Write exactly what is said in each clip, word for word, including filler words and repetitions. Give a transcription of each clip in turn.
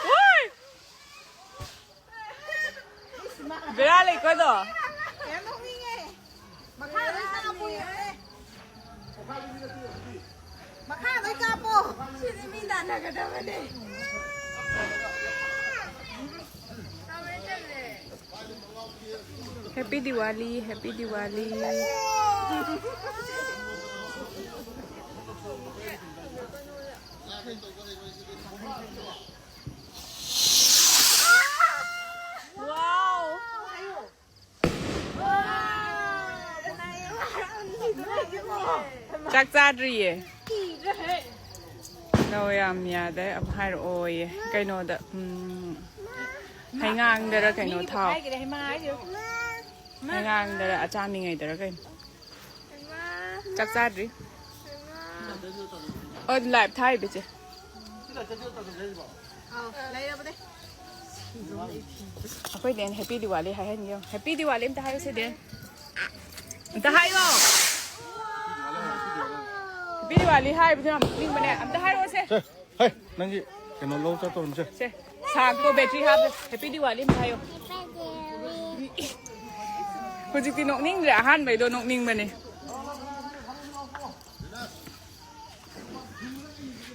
ꯎꯏ! ꯕꯦꯔꯥ ꯂꯩꯀꯣ ꯑꯗꯣ? ꯌꯥꯝ ꯅꯣꯛꯅꯤꯡꯉꯦ꯫ ꯃꯈꯥ ꯂꯣꯏ ꯀꯥꯞꯄꯣ ꯌꯦꯡꯉꯨꯅꯦ꯫ ꯃꯈꯥ ꯂꯣꯏ ꯀꯥꯞꯄꯣ꯫ ꯁꯤꯗꯤ ꯃꯤ ꯇꯥꯟꯅꯒꯗꯕꯅꯦ꯫ Happy Diwali, Happy Diwali. Wow. ꯆꯥꯛ ꯆꯥꯗ꯭ꯔꯤꯌꯦ꯫ ꯅꯧ ꯌꯥꯝ ꯌꯥꯗꯦ꯫ ꯑꯃ ꯍꯥꯏꯔꯛꯑꯣꯌꯦ꯫ ꯀꯩꯅꯣꯗ, ꯎꯝ, ꯍꯩꯉꯥꯡꯗꯔ ꯀꯩꯅꯣ ꯊꯥꯎ꯫ ꯍꯩꯉꯥꯡꯗꯔ ꯑꯆꯥꯃꯤꯉꯩꯗꯔ ꯀꯩꯅꯣ꯫ ꯆꯥꯛ ꯆꯥꯗ꯭ꯔꯤ꯫ ꯑꯣ, ꯂꯥꯏꯚ ꯊꯥꯔꯤꯕ ꯏꯆꯦ꯫ ꯑꯩꯈꯣꯏ ꯗꯦꯟ Happy Diwali ꯍꯥꯏꯍꯟꯒꯦ ꯌꯦꯡꯉꯣ꯫ Happy Diwali ꯑꯝꯇ ꯍꯥꯏꯌꯨꯁꯦ, ꯗꯦꯟ꯫ ꯑꯝꯇ ꯍꯥꯏꯌꯣ꯫ Happy Diwali ꯍꯥꯏꯕꯗꯣ ꯌꯥꯝ ꯅꯣꯛꯅꯤꯡꯕꯅꯦ꯫ ꯑꯝꯇ ꯍꯥꯏꯔꯛꯑꯣꯁꯦ꯫ ꯁꯦ, ꯍꯩ, ꯅꯪꯒꯤ ꯀꯩꯅꯣ ꯂꯧ ꯆꯠꯇꯧꯔꯝꯁꯦ꯫ ꯁꯦ, ꯁꯥꯛꯇꯣ ꯕꯦꯇ꯭ꯔꯤ ꯍꯥꯞꯄꯦ꯫ Happy Diwali ꯑꯝꯇ ꯍꯥꯏꯌꯣ꯫ ꯍꯧꯖꯤꯛꯇꯤ ꯅꯣꯛꯅꯤꯡꯗ꯭ꯔꯦ, ꯑꯍꯥꯟꯕꯩꯗꯣ ꯅꯣꯛꯅꯤꯡꯕꯅꯦ꯫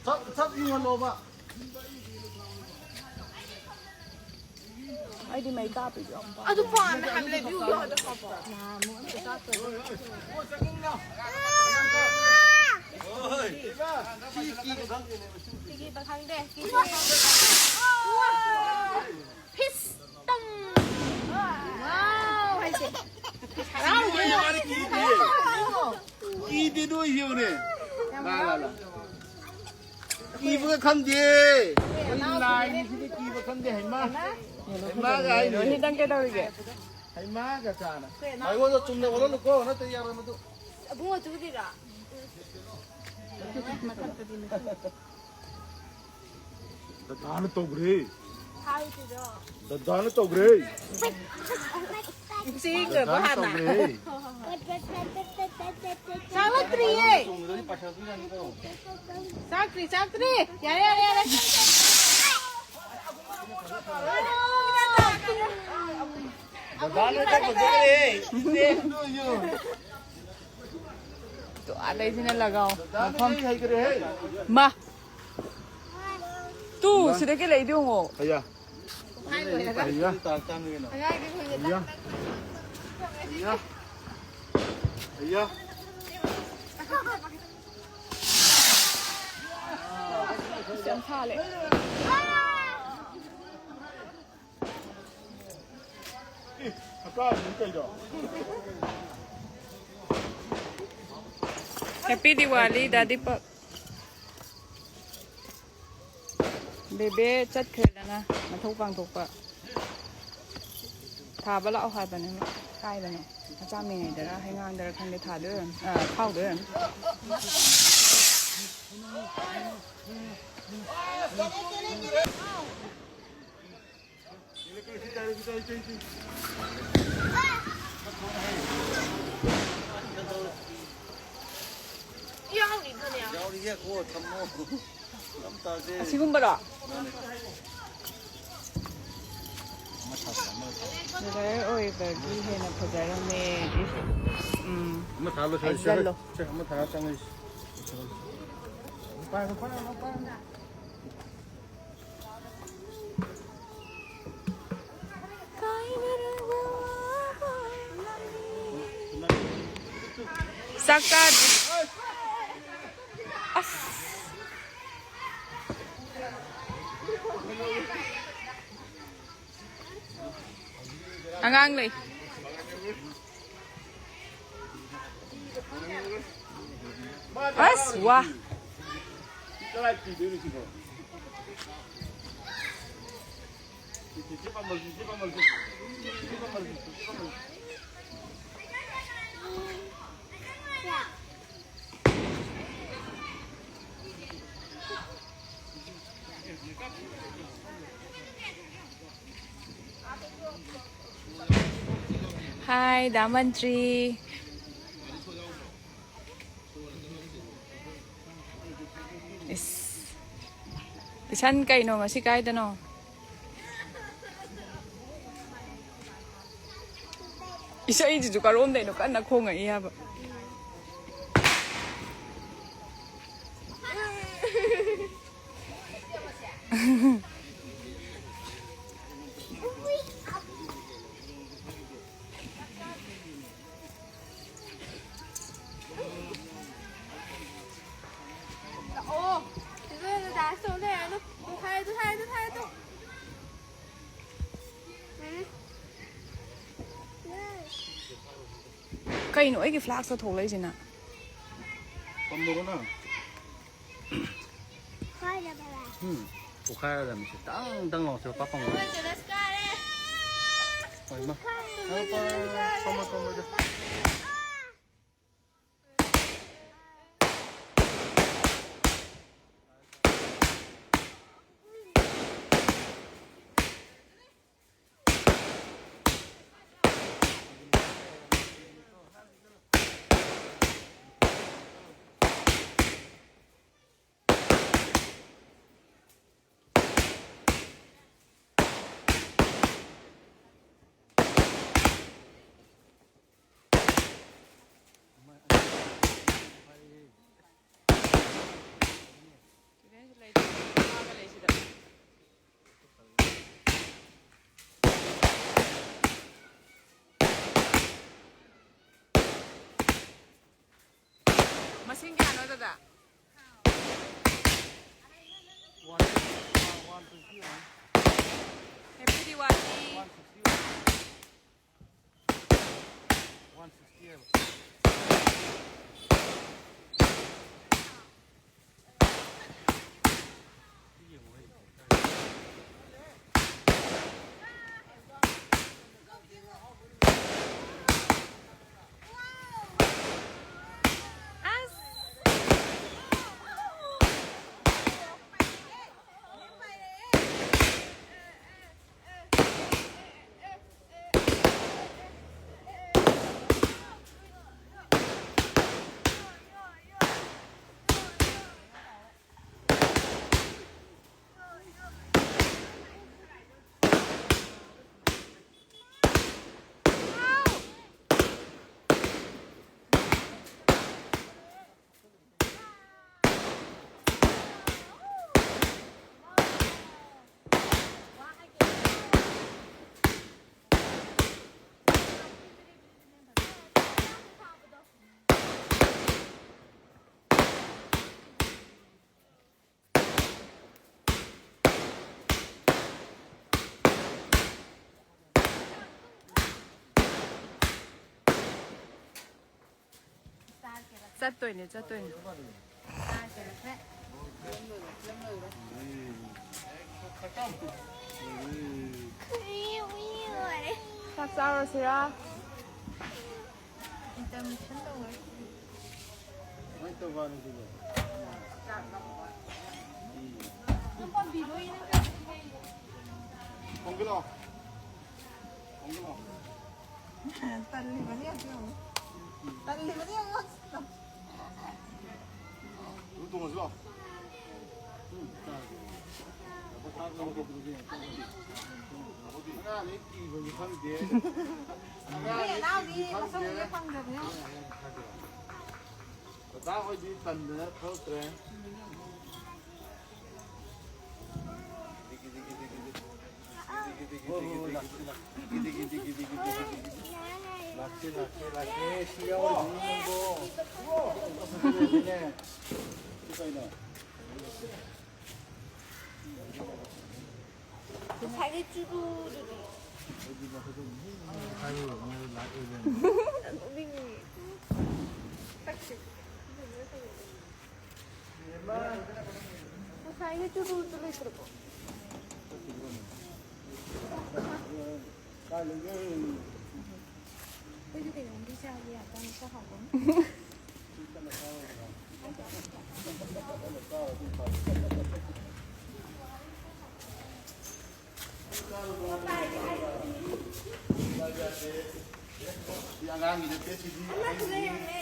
ꯆꯞ ꯆꯞ ꯌꯨꯡꯍꯜꯂꯣꯕ꯫ ꯑꯩꯗꯤ ꯃꯩ ꯀꯥꯞꯄꯤꯁꯨ ꯌꯥꯝ ꯄꯥꯝꯃꯦ꯫ ꯑꯗꯨ ꯄꯥꯝꯃꯦ ꯍꯥꯏꯕ ꯂꯩꯕꯤꯌꯨ ꯌꯥꯗ ꯀꯥꯞꯄꯣ꯫ ꯁꯤ ꯀꯤꯕ ꯈꯪꯗꯦ꯫ ꯐꯤꯁ ꯇꯪ꯫ ꯋꯥꯎ ꯍꯥꯏꯁꯦ꯫ ꯀꯤꯗꯦ ꯅꯣꯏ ꯌꯦꯡꯉꯨꯅꯦ꯫ ꯂꯥ, ꯂꯥ, ꯂꯥ꯫ ꯀꯤꯕꯒ ꯈꯪꯗꯦ꯫ ꯑꯩꯈꯣꯏ ꯂꯥꯏꯅꯤ ꯁꯤꯗꯤ ꯀꯤꯕ ꯈꯪꯗꯦ꯫ ꯍꯩꯃꯥ꯫ ꯍꯩꯃꯥꯒ ꯍꯥꯏꯅꯦ꯫ ꯔꯣꯍꯤꯠ, ꯅꯪ ꯀꯩꯗꯧꯔꯤꯒꯦ? ꯍꯩꯃꯥꯒ ꯆꯥꯅ꯫ ꯃꯥꯏꯒꯣꯟꯗꯣ ꯆꯨꯝꯅ ꯑꯣꯜꯍꯜꯂꯨꯀꯣ, ꯅꯠꯇ꯭ꯔꯗꯤ ꯌꯥꯔꯣꯏ ꯃꯗꯨ꯫ ꯑꯕꯨꯡꯉꯣ ꯇꯨꯗꯤꯔꯥ? ꯗꯗꯥꯅ ꯇꯧꯈ꯭ꯔꯦ꯫ ꯍꯥꯏꯗ꯭ꯔꯤꯔꯣ? ꯗꯗꯥꯅ ꯇꯧꯈ꯭ꯔꯦ꯫ ꯆꯦꯡꯒ꯭ꯔꯕ ꯗꯗꯥꯅ ꯍꯥꯟꯅ? ꯇꯧꯈ꯭ꯔꯦ꯫ ꯆꯥꯛꯂꯛꯇ꯭ꯔꯤꯌꯦ꯫ ꯆꯥꯛꯇ꯭ꯔꯤ, ꯆꯥꯛꯇ꯭ꯔꯤ꯫ ꯌꯥꯔꯦ, ꯌꯥꯔꯦ, ꯌꯥꯔꯦ꯫ ꯕꯕꯥꯅ ꯆꯥꯛ ꯊꯣꯡꯖꯔꯦ, ꯏꯆꯦ꯫ ꯇꯨ, ꯑꯥ ꯂꯩꯁꯤꯅ ꯂꯒꯥꯎ꯫ ꯃꯐꯝ꯫ ꯃꯥ꯫ ꯇꯨ, ꯁꯤꯗꯒꯤ ꯂꯩꯗꯤ ꯌꯦꯡꯉꯣ꯫ ꯑꯌꯥ꯫ ꯑꯌꯥ꯫ ꯑꯌꯥ꯫ ꯑꯌꯥ꯫ ꯑꯌꯥ꯫ ꯑꯁ, ꯌꯥꯝ ꯁꯥꯠꯂꯦ꯫ ꯑꯦ, ꯍꯀꯥꯝꯁꯤꯗꯤ ꯀꯩꯅꯣ? Happy Diwali, ꯗꯥ ꯗꯤꯄꯛ꯫ ꯕꯦꯕꯦ ꯆꯠꯈ꯭ꯔꯦꯗꯅ ꯃꯊꯧ ꯄꯥꯡꯊꯣꯛꯄ꯫ ꯊꯥꯕ ꯂꯥꯛꯑꯣ ꯍꯥꯏꯕꯅꯦ ꯃꯥ꯫ ꯀꯥꯏꯗꯅꯣ? ꯃꯆꯥ ꯃꯤꯉꯩꯗꯔ, ꯍꯩꯉꯥꯡꯗꯔ ꯈꯪꯗꯦ, ꯊꯥꯗꯣꯏ ꯑꯣꯏꯔꯝꯅꯤ꯫ ꯑ, ꯈꯥꯎꯗꯣꯏ ꯑꯣꯏꯔꯝꯅꯤ꯫ ꯌꯥꯎꯔꯤꯌꯦ, ꯀꯣ ꯊꯝꯃꯣ꯫ ꯂꯝ ꯇꯥꯗꯦ꯫ ꯑꯁꯤꯒꯨꯝꯕꯔꯣ? ꯃꯥꯅꯦ꯫ ꯕ꯭ꯔꯗꯔ ꯑꯣꯏꯕꯒꯤ ꯍꯦꯟꯅ ꯐꯖꯔꯝꯃꯦ꯫ ꯎꯝ꯫ ꯑꯃ ꯊꯥ ꯂꯣꯏꯁꯤꯜꯂꯁꯤ꯫ ꯍꯥꯏꯖꯜꯂꯣ꯫ ꯁꯦ, ꯑꯃ ꯊꯥ ꯆꯪꯉꯛꯏꯁꯦ꯫ ꯄꯥꯏꯔꯣ, ꯄꯥꯏꯔꯣ, ꯄꯥꯏꯔꯣ꯫ ꯆꯥꯛ ꯆꯥꯗ꯭ꯔꯤ꯫ ꯑꯁ꯫ ꯑꯉꯥꯡ ꯂꯩ꯫ ꯑꯁ, ꯋꯥ꯫ Hi, ꯗꯥ ꯃꯟꯇ꯭ꯔꯤ꯫ ꯏꯁ, ꯏꯁꯟ, ꯀꯩꯅꯣ ꯉꯁꯤ ꯀꯥꯏꯗꯅꯣ? ꯏꯁꯩꯁꯤꯁꯨ ꯀꯔꯣꯝꯗꯩꯅꯣ ꯀꯟꯅ ꯈꯣꯡꯉꯛꯏ ꯍꯥꯏꯕ꯫ ꯂꯥꯛꯑꯣ꯫ ꯁꯤꯗ ꯑꯣꯏꯅ dance ꯇꯧ ꯂꯩꯔꯅꯨ꯫ ꯇꯨ ꯊꯥꯔꯦ, ꯇꯨ ꯊꯥꯔꯦ, ꯇꯨ ꯊꯥꯔꯦ, ꯇꯨ꯫ ꯎꯝ꯫ ꯀꯩꯅꯣ ꯑꯩꯒꯤ flask ꯊꯣꯛꯂꯛꯏꯁꯤꯅ? ꯄꯝꯃꯨꯔꯣ ꯅꯪ꯫ ꯎꯝ꯫ ꯄꯣꯛꯈꯥꯏꯔꯗꯕꯅꯤ ꯁꯤ꯫ ꯇꯪ ꯇꯪ ꯂꯥꯎꯁꯦ ꯄꯥꯛ ꯄꯪꯉꯣ꯫ ꯍꯣꯏ, ꯃꯥ꯫ ꯄꯝꯃꯣ, ꯄꯝꯃꯣ, ꯄꯝꯃꯣ, ꯄꯝꯃꯣ꯫ ꯃꯁꯤꯡ ꯀꯌꯥꯅꯣ, ꯗꯗꯥ? One, one twenty one. Happy Diwali. One sixty one. One sixty ꯍꯥꯏꯕ꯫ ꯆꯠꯇꯣꯏꯅꯦ, ꯆꯠꯇꯣꯏꯅꯦ꯫ ꯆꯥꯛ ꯆꯥꯔꯨꯔꯁꯤꯔꯥ? Intermission ꯇꯧꯔꯦ꯫ ꯀꯃꯥꯏꯅ ꯇꯧꯕ ꯍꯥꯏꯅꯣ ꯁꯤꯕꯣ? ꯊꯣꯡꯒꯦ ꯂꯥꯛꯑꯣ꯫ ꯊꯣꯡꯒꯦ ꯂꯥꯛꯑꯣ꯫ ꯇꯜꯂꯤꯕꯅꯤ ꯍꯧꯖꯤꯛ ꯑꯃꯨꯛ꯫ ꯇꯜꯂꯤꯕꯅꯤ ꯑꯃꯨꯛ꯫ ꯑꯗꯨ ꯇꯣꯡꯉꯁꯤ ꯂꯥꯛꯑꯣ꯫ ꯑꯉꯥꯡꯅꯤ ꯀꯤꯕꯁꯨ ꯈꯪꯗꯦ꯫ ꯑꯉꯥꯡꯅꯤ ꯀꯤꯕꯁꯨ ꯈꯪꯗꯦ꯫ ꯐꯪꯗꯕꯅꯦ꯫ ꯑꯣꯖꯥ ꯍꯣꯏꯗꯤ ꯇꯟꯗꯅ ꯊꯣꯛꯇ꯭ꯔꯦ꯫ ꯂꯥꯛꯀꯦ, ꯂꯥꯛꯀꯦ, ꯂꯥꯛꯀꯦ꯫ ꯁꯤ ꯌꯥꯎꯔꯤꯁꯤꯅꯤ ꯅꯪꯕꯣ꯫ ꯉꯁꯥꯏꯒꯤ ꯆꯨꯔꯨꯗꯨꯗꯤ꯫ ꯅꯣꯛꯅꯤꯡꯉꯤ꯫ ꯇꯛꯁꯤ꯫ ꯉꯁꯥꯏꯒꯤ ꯆꯨꯔꯨꯗꯨ ꯂꯩꯇ꯭ꯔꯕꯣ? ꯑꯩꯈꯣꯏꯁꯨ ꯀꯩꯅꯣꯝꯗꯤ ꯆꯥꯒꯦ, ꯌꯥꯝ ꯆꯥꯅ ꯆꯥꯛ ꯍꯥꯎꯕ ꯑꯃ꯫ ꯁꯤ ꯑꯉꯥꯡꯒꯤ ꯅꯠꯇꯦ, ꯁꯤꯗꯤ ꯑꯃꯁꯨ ꯂꯩꯔꯝꯃꯦ꯫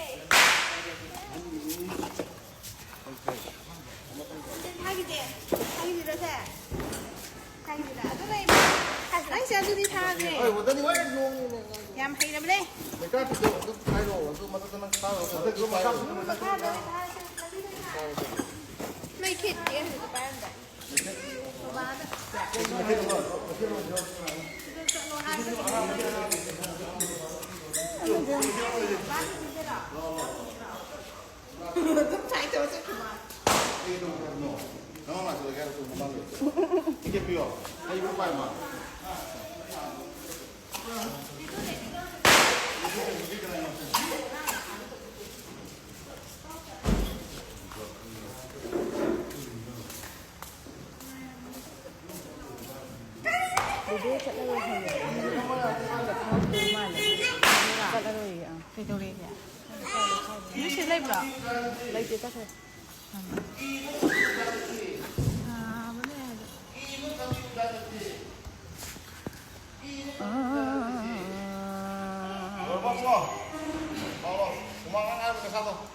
ꯊꯥꯒꯤꯗꯦ꯫ ꯊꯥꯒꯤꯗꯦ ꯁꯦ꯫ ꯊꯥꯒꯤꯗꯦ꯫ ꯑꯗꯨ ꯂꯩꯕ꯫ ꯅꯪꯁꯦ ꯑꯗꯨꯗꯤ ꯊꯥꯒꯦ꯫ ꯍꯣꯏ, ꯋꯥꯇꯔꯗꯤ ꯂꯣꯏ ꯂꯣꯡꯉꯤꯅꯦ꯫ ꯌꯥꯝ ꯍꯩꯔꯕꯅꯦ꯫ ꯂꯩꯀꯥꯏꯒꯤꯗꯣ ꯑꯗꯨꯝ ꯍꯥꯏꯔꯛꯑꯣ꯫ ꯑꯗꯨ ꯃꯊꯛꯇ ꯅꯪ ꯊꯥꯔꯛꯑꯣ꯫ ꯃꯊꯛꯇ ꯑꯗꯨꯝ ꯍꯥꯏꯔꯛꯑꯣ꯫ ꯃꯊꯛꯇ ꯑꯗꯨꯝ ꯍꯥꯏꯔꯛꯑꯣ꯫ ꯃꯩ ꯈꯦꯠꯇꯦ ꯍꯧꯖꯤꯛ ꯄꯥꯏꯔꯝꯗꯥꯏ꯫ ꯕꯕꯥꯗ꯫ ꯁꯤꯗ ꯆꯠꯂꯣ ꯍꯥꯏꯕꯗꯤ꯫ ꯑꯗꯨꯝ ꯁꯥꯏ ꯇꯧꯔ ꯆꯠꯈꯤ ꯃꯥꯜꯂꯦ꯫ ꯇꯤꯀꯦꯠ ꯄꯤꯌꯣ꯫ ꯑꯩ ꯏꯕꯨꯡ ꯄꯥꯏ ꯃꯥ꯫ ꯆꯠꯂꯔꯣꯏ ꯍꯥꯏꯌꯦ꯫ ꯃꯤ ꯑꯃ ꯊꯥꯡꯒ ꯊꯥꯔꯛꯇꯣꯏ ꯃꯥꯜꯂꯦ꯫ ꯆꯠꯂꯔꯣꯏꯌꯦ, ꯑꯥ꯫ ꯀꯩꯗꯧꯔꯦꯒꯦ? ꯅꯣꯏ ꯁꯤ ꯂꯩꯕ꯭ꯔꯣ? ꯂꯩꯇꯦ, ꯆꯠꯈ꯭ꯔꯦ꯫ ꯁꯥꯕꯅ ꯌꯥꯗ꯭ꯔꯦ꯫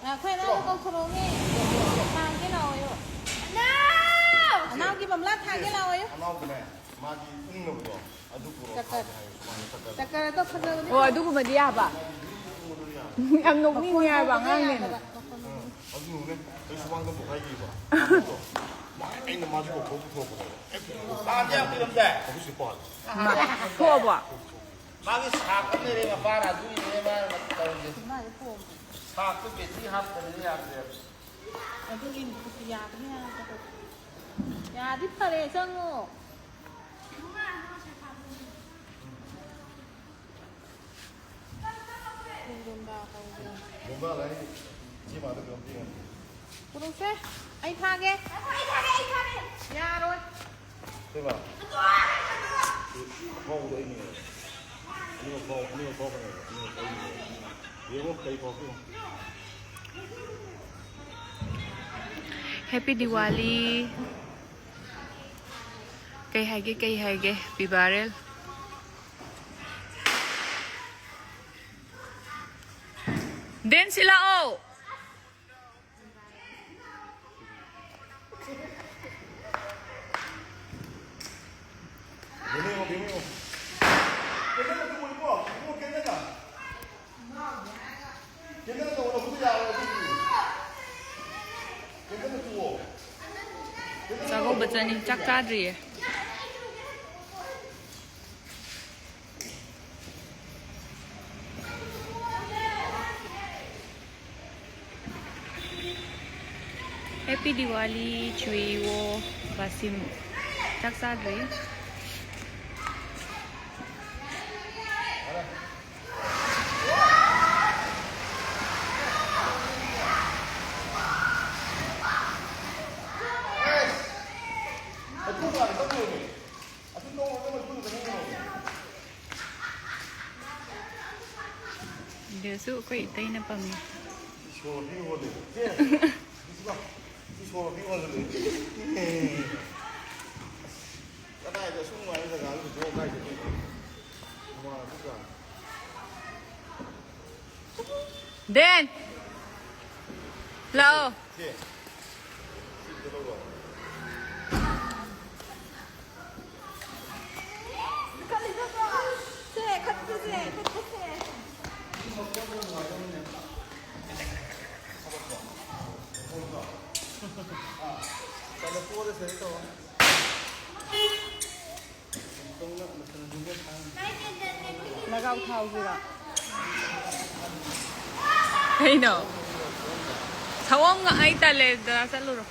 ꯑꯩꯈꯣꯏ ꯑꯅꯥꯎꯕ ꯀꯧꯊꯣꯔꯛꯑꯣꯅꯦ꯫ ꯊꯥꯡꯒꯦ ꯂꯥꯛꯑꯣꯌꯣ꯫ ꯑꯅꯥꯎꯒꯤ ꯃꯝꯂꯥ ꯊꯥꯡꯒꯦ ꯂꯥꯛꯑꯣꯌꯣ꯫ ꯑꯅꯥꯎꯕꯅꯦ, ꯃꯥꯒꯤ ꯎꯪꯅꯕꯗꯣ ꯑꯗꯨ ꯄꯨꯔꯛꯑꯣ ꯆꯀꯔ꯫ ꯊꯥꯡꯒꯦ ꯍꯥꯏꯌꯣ꯫ ꯁꯨꯃꯥꯏꯅ ꯆꯀꯔ꯫ ꯆꯀꯔ ꯑꯗꯣ ꯐꯖꯕꯅꯤ꯫ ꯑꯣ, ꯑꯗꯨꯒꯨꯝꯕꯗꯤ ꯌꯥꯕ꯫ ꯌꯥꯝ ꯅꯣꯛꯅꯤꯡꯉꯦ ꯍꯥꯏꯕ ꯑꯉꯥꯡꯅꯦꯅ꯫ ꯌꯥꯗꯕ꯫ ꯑꯗꯨꯅꯦ, ꯑꯩ ꯁꯨꯃꯥꯡꯗ ꯄꯣꯛꯈꯥꯏꯈꯤꯕ꯫ ꯑꯩꯅ ꯃꯥꯁꯦ ꯀꯧꯊꯣꯛ ꯄꯨꯊꯣꯛꯄꯅꯦꯕ꯫ ꯍꯦꯛ ꯄꯨꯊꯣꯛꯄ꯫ ꯄꯥꯟꯗꯤ ꯌꯥꯝ ꯀꯨꯏꯔꯝꯗꯥꯏ꯫ ꯍꯧꯖꯤꯛꯁꯨ ꯄꯥꯜꯂꯤ꯫ ꯃꯥ ꯊꯣꯛꯑꯕꯣ? ꯃꯥꯒꯤ ꯁꯥꯛ ꯑꯃ ꯂꯩꯔꯦ, ꯃꯄꯥꯅ ꯑꯗꯨꯒꯤꯅꯦ ꯃꯥꯅ ꯇꯧꯔꯤꯁꯦ꯫ ꯁꯥꯛꯇꯣ ꯕꯦꯇ꯭ꯔꯤ ꯍꯥꯞꯇꯕꯅꯤꯅ ꯌꯥꯗ꯭ꯔꯦꯕ꯫ ꯑꯗꯨꯒꯤꯅꯤ, ꯌꯥꯕꯅꯤ ꯍꯥꯏꯔꯒ꯫ ꯌꯥꯗꯤ ꯐꯔꯦ, ꯆꯪꯉꯣ꯫ ꯂꯨꯝꯕꯥ ꯀꯧꯕ꯭ꯔꯥ? ꯂꯨꯝꯕꯥ ꯂꯥꯏ ꯏꯆꯦ ꯃꯥꯗ ꯀꯩꯅꯣꯝ ꯄꯤꯔꯝꯒꯦ꯫ ꯄꯨꯔꯛꯁꯦ꯫ ꯑꯩ ꯐꯥꯒꯦ꯫ ꯌꯥꯔꯣꯏ꯫ ꯀꯩꯕ? ꯑꯐꯥꯎꯕꯗꯣ ꯑꯩꯅꯦ꯫ ꯑꯅꯤꯃꯛ ꯐꯥꯎ-, ꯑꯅꯤꯃꯛ ꯐꯥꯎꯕꯅꯦꯕ꯫ ꯑꯅꯤꯃꯛ ꯑꯩꯅꯦ꯫ ꯌꯦꯡꯉꯣ ꯀꯩ ꯐꯥꯎꯔꯛꯇꯣꯏꯅꯣ꯫ Happy Diwali꯫ ꯀꯩ ꯍꯥꯏꯒꯦ, ꯀꯩ ꯍꯥꯏꯒꯦ, ꯄꯤꯕꯥꯔꯦꯜ? ꯗꯦꯟꯁꯤ ꯂꯥꯛꯑꯣ꯫ ꯌꯦꯡꯉꯣ, ꯌꯦꯡꯉꯣ, ꯌꯦꯡꯉꯣ꯫ ꯀꯦꯟꯗꯜ ꯑꯗꯨ ꯎꯏꯀꯣ? ꯏꯕꯨꯡꯉꯣ, ꯀꯦꯟꯗꯜ꯫ ꯀꯦꯟꯗꯜ ꯇꯧꯔꯕꯗꯤ ꯌꯥꯔꯣꯏ ꯑꯗꯨꯗꯤ꯫ ꯀꯦꯟꯗꯜ ꯇꯨꯋꯣ꯫ ꯆꯥꯛꯀꯧꯕ ꯆꯠꯅꯤ, ꯆꯥꯛ ꯆꯥꯗ꯭ꯔꯤꯌꯦ꯫ Happy Diwali, ꯆꯨꯏꯋꯣ, ꯕꯥꯁꯤꯝ꯫ ꯆꯥꯛ ꯆꯥꯗ꯭ꯔꯤ꯫ ꯁꯨ ꯑꯩꯈꯣꯏ ꯏꯇꯩꯅ ꯄꯝꯃꯤ꯫ ꯏꯁꯣꯔꯗꯤ ꯍꯣꯜꯂꯦ꯫ ꯏꯁꯣꯔꯗꯤ ꯍꯣꯜꯂꯦ꯫ ꯀꯗꯥꯏꯗ ꯑꯁꯨꯛ ꯅꯨꯡꯉꯥꯏꯕ ꯖꯒꯥꯗꯨꯗ ꯀꯥꯏꯗ ꯂꯩꯅꯣ? ꯅꯨꯡꯉꯥꯏꯕ ꯖꯒꯥ꯫ ꯗꯦꯟ! ꯂꯥꯛꯑꯣ꯫ ꯁꯦ꯫ ꯁꯤ ꯑꯝꯇ ꯂꯧꯔꯣ꯫ ꯅꯒꯥꯎ ꯊꯥꯎꯁꯤꯔꯣ? ꯀꯩꯅꯣ? ꯁꯑꯣꯝꯒ ꯑꯩ ꯇꯜꯂꯦ, ꯗꯗꯥ ꯆꯠꯂꯨꯔꯣ꯫